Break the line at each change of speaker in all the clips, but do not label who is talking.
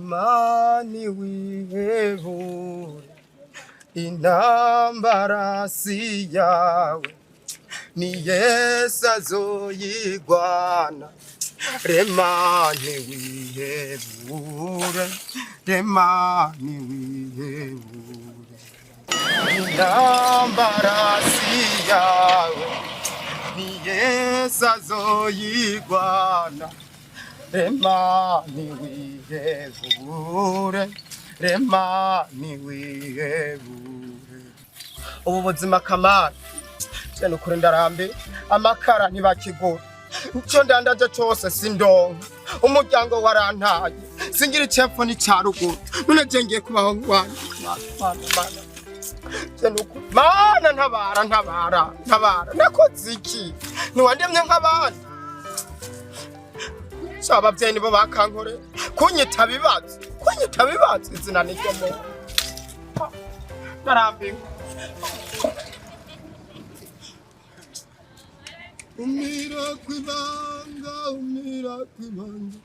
Rema ntiwihebure, intambara si yawe, ni Yesu azoyigwana. Rema ntiwihebure, rema ntiwihebure, intambara si yawe, ni Yesu azoyigwana. Rema ntiwihebure, rema ntiwihebure. Ubu buzima kamana je nukuri ndarambiwe. Amakara ntibakigura, icyo ndandaje cose sindonka, umuryango warantaye, singira icepfo n'ica ruguru. None je ngiye kubaho ngwana? Mana, mana, je nukuri, mana, ntabara, ntabara, ntabara! Nakoze iki? Ntiwandemye nk'abandi? Sha, abavyeyi nibo bakankore kunyita bibazo, kunyita bibazo. Izina niryo muntu. Ndarambiwe. Umira kwibanga, umira kwibanga,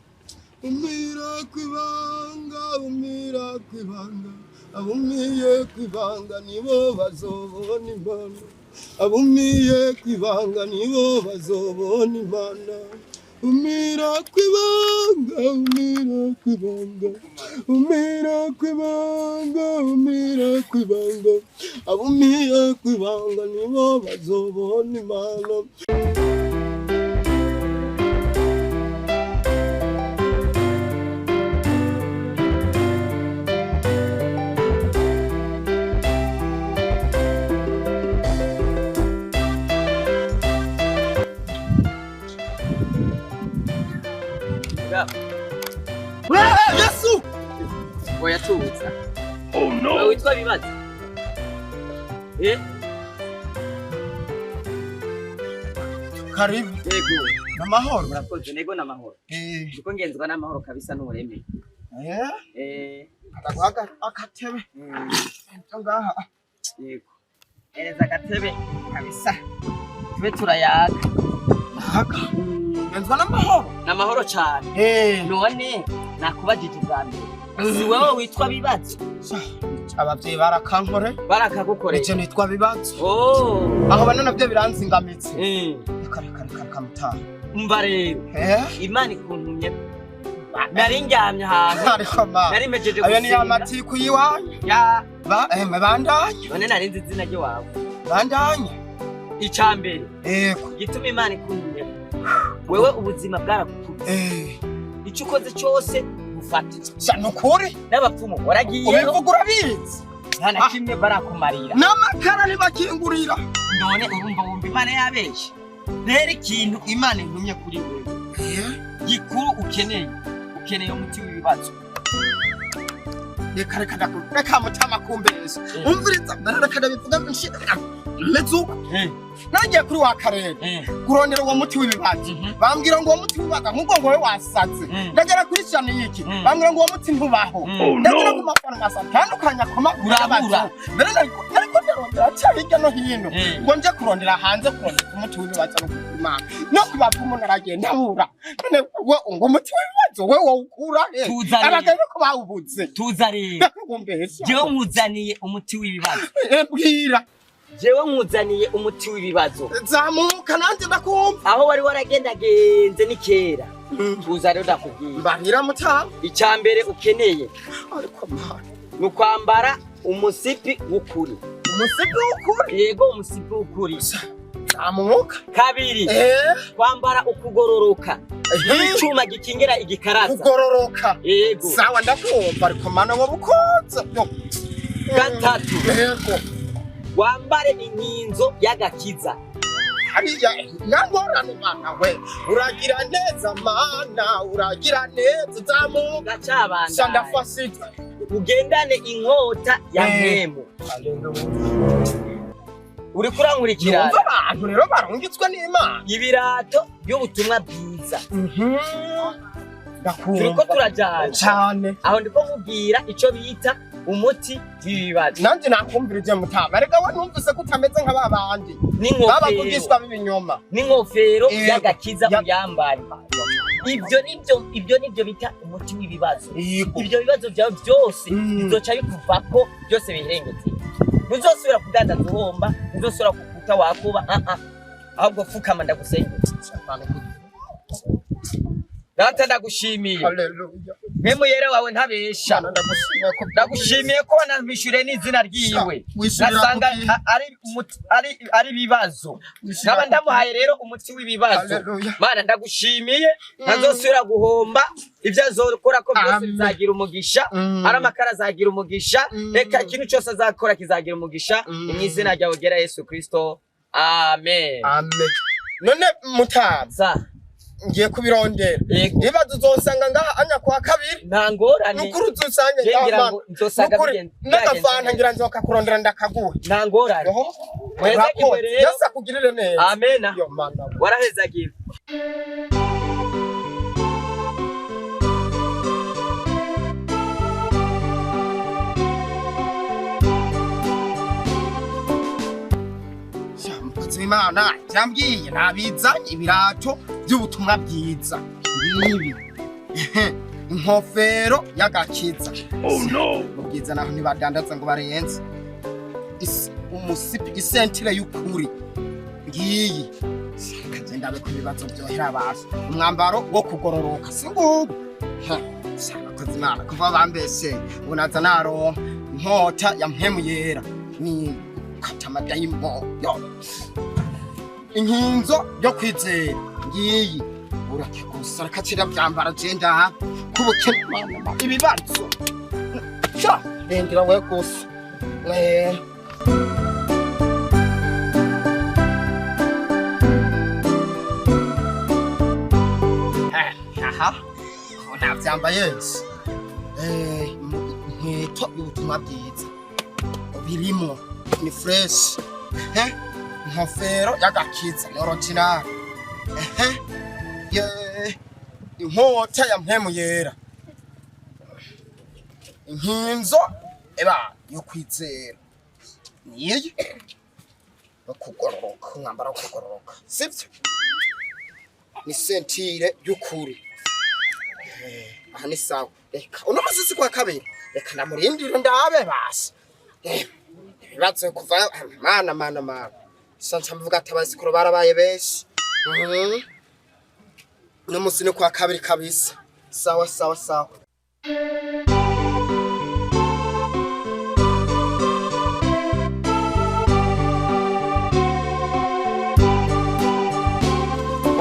umira kwibanga, umira kwibanga. Abumiye kwibanga nibo bazobona Imana, abumiye kwibanga nibo bazobona Imana. Umira kwibanga, umira kwibanga, umira kwibanga, umira kwibanga. Abumiye kwibanga nibo bazobona Imana. Yesu!
Oya, tuza. Oh no. Wewe witwa Bibazo? Eh?
Karibu.
Yego.
Namahoro?
Murakoze, nego n'amahoro. Ndiko ngenzwa n'amahoro kabisa n'ubureme.
Akaguha akatebe ngaha.
Yego. Ereza agatebe kabisa. Tube turayaga.
Haka ngenzwa n'amahoro.
N'amahoro cyane. None nakubajije ubwa mbere. Si wewe witwa Bibazo?
Abavyeyi barakankore.
Barakagukoreye.
Ije nitwa Bibazo.
Oh.
Aho bano navyo biranzingamitse. Reka, reka, reka, reka mutaha.
Umva rero. Imana ikuntumye. Nari ndyamye ahantu.
Ariko ma.
Nari mejeje
Ayo ni
gusenga.
amatiku yiwanyu.
Ya.
Ba bandanye.
None nari nzi izina ry'iwawe.
Bandanye.
Icya mbere.
Yego.
Gituma Imana ikuntumye. Wewe ubuzima bwaragukubise. Icyo ukoze cyose ufata.
Sha, nukuri.
N'abapfumu waragiyeyo.
Ubivuga urabizi.
Nta na kimwe barakumarira.
N'amakara ntibakingurira.
None urumva wumva Imana yabeshye. Rero ikintu Imana intumye kuri wewe. Gikuru ukeneye. Ukeneye umuti w'ibibazo.
Reka, reka, reka mutama kumbesha. Umviriza, reka ndabivuga meze uko. Nagiye kuri wa karere kurondera uwo muti w'ibibazo, bambwira ngo uwo muti w'ibibazo nk'ubwo ngo wowe wasaze. Ndagera kuri shani yiki, bambwira ngo uwo muti ntubaho. Ndagera ku mafarumasi atandukanye akoma.
Urabura.
Mbere nariko ndarondera ca hirya no hino ngo nje kurondera hanze, kurondera umuti w'ibibazo no Imana no ku bapfumu naragiye ndabura. None we ngo umuti w'ibibazo we wowukura he?
Tuza rero.
Abagabo ko bawubuze.
Tuza rero.
Ndakugumbesha.
Jewe nkuzaniye umuti w'ibibazo.
Bwira.
Jewe nkuzaniye umuti w'ibibazo.
Zamuka nanjye ndakumva.
Aho wari waragendagenze ni kera. Tuza rero ndakubwira.
Mbahira mutama.
Icya mbere ukeneye
Ariko mana.
ni ukwambara umusipi w'ukuri.
Umusipi w'ukuri?
Yego, umusipi w'ukuri.
Zamuka.
Kabiri, kwambara ukugororoka. Icyuma gikingira igikaraza.
Kugororoka.
Yego.
Sawa, ndakumva. Ariko mana, wowe ukoze. Yo.
Gatatu,
Yego.
wambare inkinzo y'agakiza.
Hariya nyangorane mana we, uragira neza mana, uragira neza. Zamuka.
Gacabanda.
Sha, ndafashijwe.
Ugendane inkota ya mpemu. Uriko urankurikirana?
Numva abantu rero barungitswe n'Imana.
Ibirato by'ubutumwa bwiza.
Ndakumva.
Turiko turajana.
Cyane.
Aho ndiko nkubwira ico bita umuti w'ibibazo.
Nanjye nakumvirije mutama. Reka we, numvise ko utameze nka ba bandi
N'inkofero.
babavugishwa b'ibinyoma.
N'inkofero
Yego.
y'agakiza uyambare. Ibyo nibyo bita umuti w'ibibazo.
Yego.
Ibyo bibazo byawe byose bizoca bikuvako byose, bihengetse. Ntuzosubira kudandaza uhomba, ntuzosubira kukuta wakuba. Ah ah, ahubwo pfukama ndagusengera. Data, ndagushimiye.
Haleluya.
Mpemu Yera wawe ntabesha.
Mana, ndagushimiye ko
Ndagushimiye ko wanamwishyuriye n'izina ryiwe.
Wishyurira
Nasanga
kuki?
ari ibibazo.
Wishyurira
Nkaba
kuki?
ndamuhaye rero umuti w'ibibazo.
Haleluya.
Mana, ndagushimiye, ntazosubira guhomba. Ibyo azokora ko byose
Amen.
bizagira umugisha. Ari amakara azagira umugisha. Reka ikintu cyose azakora kizagira umugisha. Mu izina ryawe gera Yesu Kristo, amen.
Amen. None mutama,
Sa.
ngiye kubirondera.
Yego.
Ibibazo uzosanga ngaha anya kwa kabiri.
Nta ngorane.
Nukuri uzusange
Je
ngaha,
ngira
mana.
ngo nzosanga
Nukuri
byagenze
n'agafanta
neza.
ngira nzokakurondera ndakaguha.
Nta ngorane.
Yoho.
Wahezagirwe
Urakoze.
rero.
Yesu akugirire neza.
Amena.
Yo mana.
Warahezagiwe.
Sha, mukozi w'Imana yambwiye nabizanye ibirato by'ubutumwa bwiza ngibi, inkofero y'agakiza.
Oh no!
Mu bwiza naho ntibadandaza ngo barenze. Umusipi, isentire y'ukuri ngiyi. Kagenda abe ku bibazo byohera abantu, umwambaro wo kugororoka si ngubu. Sha, abakozi Imana kuva bambeshe ubu naza naronka inkota ya Mpemu Yera ni kata amadayimo yo, inkinzo yo kwizera ngiyi. Urake gusa, reka cira byambara je ndaha kubukene ibibazo. Sha, rindira we gusa. Aha ubu navyambaye. Inkweto y'ubutumwa bwiza birimo ni fresh. Ehe, inkofero y'agakiza ni original. Ehe, ye inkota ya Mpemu Yera, inkinzo eba yo kwizera niyi yo kugororoka, umwambaro wo kugororoka sibyo, ni sentire y'ukuri. Aha ni sawa. Reka uno musi si kwa kabiri, reka ndamurindire ndabe basi. Ibibazo kuva mana mana mana, sanca mvuga ati abasikuru barabaye benshi. Uno musi ni kwa kabiri kabisa. Sawa sawa sawa.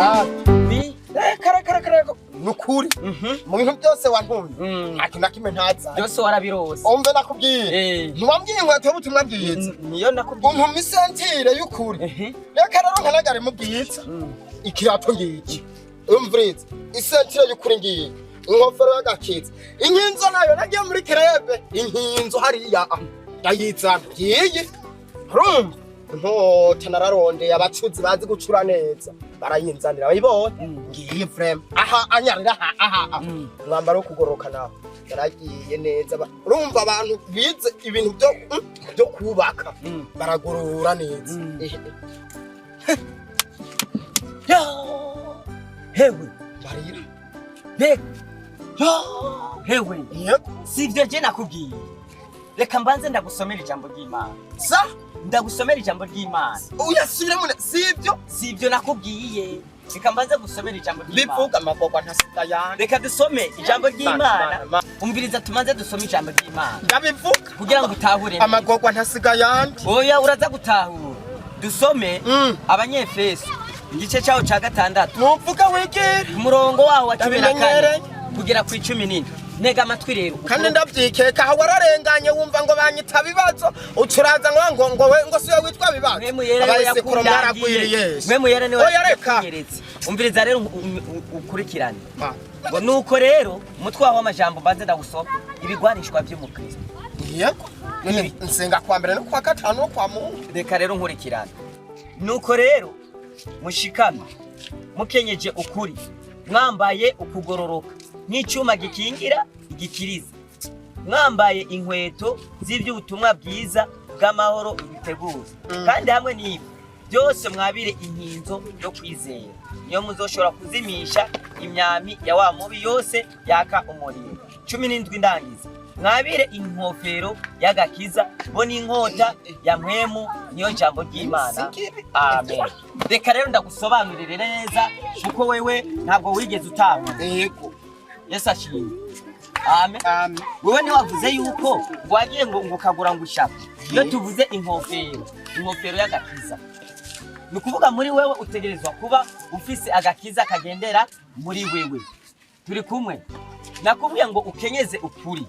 Ah,
Ni
reka reka reka reka, nukuri mu bintu byose wantumye nta kintu na kimwe ntaza.
Byose warabirose.
Umve, nakubwiye, ntiwambwiye inkweto y'ubutumwa bwiza?
Niyo nakubwiye.
Umpuma isentire y'ukuri. Reka rero nkanagare mu bwiza. Ikirato ngiki, umviriza, isentire y'ukuri ngiyi, inkofero y'agakiza, inkinzo nayo nagiye muri kerebe, inkinzo hariya ndayizana ngiyi. Urumva inkota nararondeye abacuzi bazi gucura neza barayinzanira, bayibonye ngiyi frame aha anyarira aha aha aha. Umwambaro wo kugororoka nawe yaragiye neza. Urumva abantu bize ibintu byo kubaka baragorora neza.
Ya! Hewe.
Barira.
Mbega! Ya! Hewe.
Yego.
Si ivyo je nakubwiye. Reka mbanze ndagusomera ijambo ry'Imana.
Sa.
Ndagusomera ijambo ry'Imana.
Uyasubiremo, si ibyo?
Si ivyo nakubwiye. Reka mbanze gusomera ijambo ry'Imana.
Bivuga amagorwa ntasiga yandi.
Reka dusome ijambo ry'Imana. Umviriza, tumanze dusome ijambo ry'Imana
Ndabivuga.
kugira ngo utahure neza.
Amagorwa ntasiga yandi.
Oya, uraza gutahura. Dusome Abanyefeso igice cyaho cya 6.
Nuvuga wigire.
Umurongo waho wa 14
Ndabimenyereye.
kugera ku 17. Ntega amatwi rero.
Kandi ndabyikeka aho wararenganye wumva ngo banyita bibazo, ucuraza ngo we ngo siwe witwa bibazo.
Mpemu Yera niwe
Abayisekuru
yakundangiye.
mwaragwiriye.
Mpemu Yera niwe
Oya, reka.
yakunyeretse. Umviriza rero, ukurikirane. Ngo nuko rero umutwe wawe w'amajambo mbanze ndawusoma: ibigwanishwa by'umukristo.
Yego, none nsenga kwa mbere no kwa gatanu no kwa Mungu.
Reka rero nkurikirane. Nuko rero mushikame mukenyeje ukuri, mwambaye ukugororoka nk'icyuma gikingira igikiriza, mwambaye inkweto z'iby'ubutumwa bwiza bw'amahoro biteguza, kandi hamwe n'ibyo Byose mwabire inkinzo yo kwizera, niyo muzoshobora kuzimisha imyami ya wa mubi yose yaka umuriro. 17 ndangiza. Mwabire inkofero y'agakiza bo n'inkota ya mpwemu, niyo jambo ry'Imana. Amen. Reka rero ndagusobanurire neza, kuko wewe ntabwo wigeze utanga.
Yego.
Yesu ashimwe. Amen.
Amen.
Wewe ntiwavuze yuko wagiye ngo ukagura ngo ishaka. Iyo tuvuze inkofero, inkofero y'agakiza, ni ukuvuga muri wewe utegerezwa kuba ufise agakiza kagendera muri wewe. Turi kumwe? Nakubwiye ngo ukenyeze ukuri.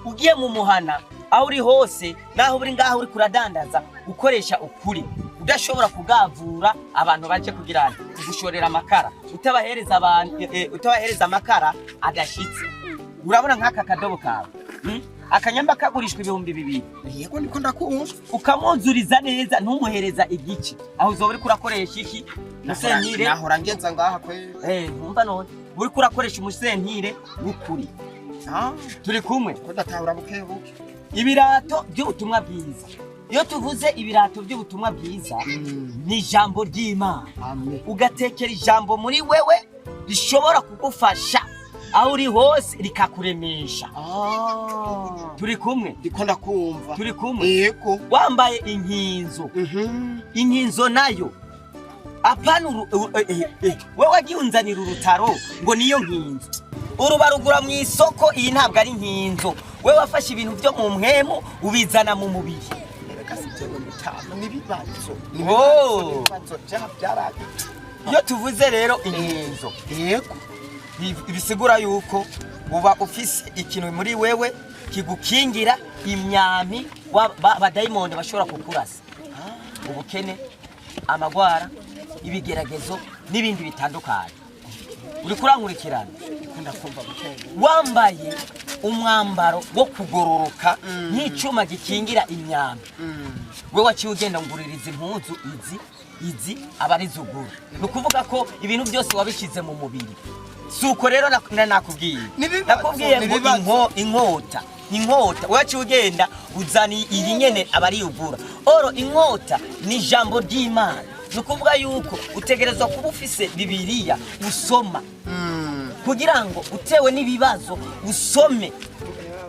Ugiye mu muhana, aho uri hose, naho uri ngaho uri kuradandaza, ukoresha ukuri, udashobora kugavura abantu baje kugira ngo kugushorera amakara, utabahereza abantu, utabahereza amakara adashitse. Urabona nk'aka kadobo kawe, Akanyamba kagurishwa 2000.
Yego, niko ndakumva.
Ukamwuzuriza neza, ntumuhereza igice. Aho uzoba uriko urakoresha iki? Musentire.
Nahora ngenza ngaha kweli.
Ntumva none uriko urakoresha umusentire w'ukuri.
Ah.
Turi kumwe?
Ko ndatahura buke buke.
Ibirato by'ubutumwa bwiza. Iyo tuvuze ibirato by'ubutumwa bwiza, ni ijambo ry'Imana.
Amen.
Ugatekera ijambo muri wewe rishobora kugufasha aho uri hose, rikakuremesha.
Ah.
Turi kumwe?
Ndiko ndakumva.
Turi kumwe?
Yego.
Wambaye inkinzo. Inkinzo nayo apana wewe wagiye unzanira urutaro ngo niyo nkinzo, urubarugura mu isoko. Iyi ntabwo ari inkinzo. Wewe wafashe ibintu byo mu mpwemu ubizana mu mubiri.
Reka si jewe mutama, n'ibibazo.
Oh.
N'ibibazo byaraye.
Iyo tuvuze rero inkinzo,
Yego.
bisigura yuko uba ufise ikintu muri wewe kigukingira imyami abadayimoni bashobora kukurasa, ubukene, amagwara, ibigeragezo n'ibindi bitandukanye. Uri kurankurikirana?
Ndiko ndakumva buke buke.
Wambaye umwambaro wo kugororoka nk'icyuma gikingira imyambi. We waciye ugenda nguririza impuzu izi, izi aba ari zugura. Ni ukuvuga ko ibintu byose wabishyize mu mubiri. Si uko rero nakubwiye?
N'ibibazo,
Nakubwiye ngo
n'ibibazo.
Inkota, inkota waciye ugenda uzana iyi nyene aba ari ugura. Oro inkota ni ijambo ry'Imana. Ni ukuvuga yuko utegerezwa kuba ufise Bibiliya usoma, kugira ngo utewe n'ibibazo usome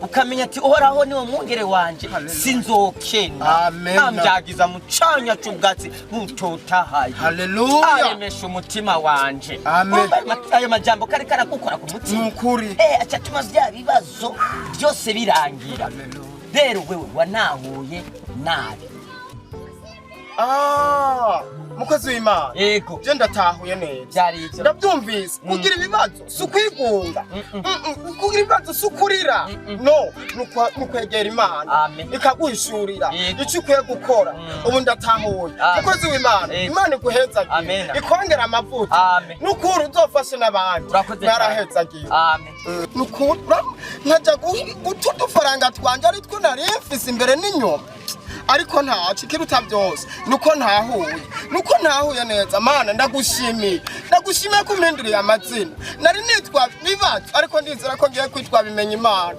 ukamenya ati: "Uhoraho niwo mwungere wanje, sinzokena."
Amen.
Ambyagiza mu canya c'ubwatsi butotahaye.
Haleluya.
Aremesha umutima wanje.
Amen.
Urumva ayo majambo kari karagukora ku mutima?
Nukuri.
Acatuma vya bibazo byose birangira. Rero wewe wanahuye nabi.
Ah, mukozi w'Imana.
Yego.
Je ndatahuye neza.
Byari ivyo.
Ndabyumvise. Kugira ibibazo si ukwigunga. Kugira ibibazo si ukurira. No, ni ukwegera Imana.
Amen.
Ikaguhishurira
Yego.
icyo ukwiye gukora. Ubu ndatahuye.
Amen.
Mukozi w'Imana,
Yego.
Imana iguhezagiye.
Amen.
Ikongera amavuta.
Amen.
Nukuri uzofashe n'abandi.
Urakoze cyane.
Narahezagiye.
Amen.
Nukuri nkajya guta udufaranga twanje ari two nari mfise imbere n'inyuma, ariko ntaco. Ikiruta byose nuko ntahuye, nuko ntahuye neza. Mana, ndagushimiye, ndagushimiye ko umpinduriye amazina. Nari nitwa Bibazo, ariko ndizera ko ngiye kwitwa Bimenya Imana.